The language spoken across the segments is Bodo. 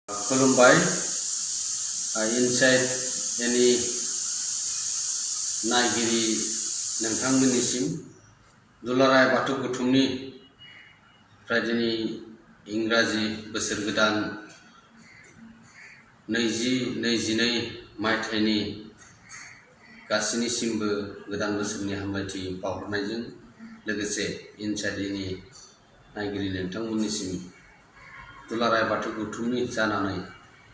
खुलुमबाय इनसाइट एनि नायगिरि नोंथांमोननिसिम दुलाराय बाथौ गौथुमनि दिनै इंराजि बोसोर गोदान 2022 मायथाइनि गासैनिसिमबो गोदान बोसोरनि हामलायथि बावहरनायजों लोगोसे इनसाइट एनि नायगिरि नोंथांमोननिसिम दुलाराय बाथौ गौथुमनि जानानै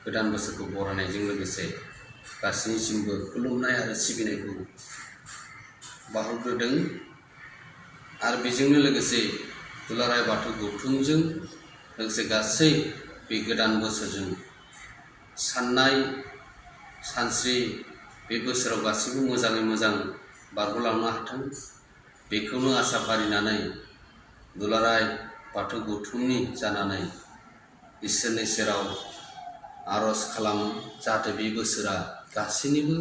गोदान बोसोरखौ बरायनायजों लोगोसे गासैनिसिमबो खुलुमनाय आरो सिबिनायखौ बावहरग्रोदों आरो बेजोंनो लोगोसे दुलाराय बाथौ गौथुमजों लोगोसे गासै बे गोदान बोसोरजों साननाय सानस्रि बे बोसोराव गासैबो मोजाङै मोजां बारग'लांनो हाथों बेखौनो आसा फारिनानै दुलाराय बाथौ गौथुमनि जानानै इसोरनि सेराव आरज खालामो जाहाथे बे बोसोरा गासैनिबो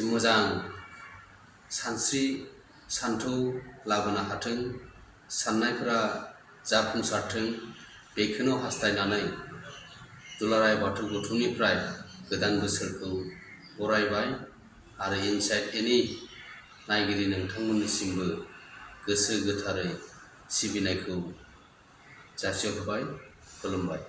मोजां सानस्रि सान्थौ लाबोनो हाथों साननायफोरा जाफुंसारथों बेखौनो हास्थायनानै दुलाराय बाथौ गौथुमनिफ्राय गोदान बोसोरखौ बरायबाय आरो इनसाइट एनि नायगिरि नोंथांमोननिसिमबो गोसो गोथारै सिबिनायखौ जासिहरबाय खुलुमबाय।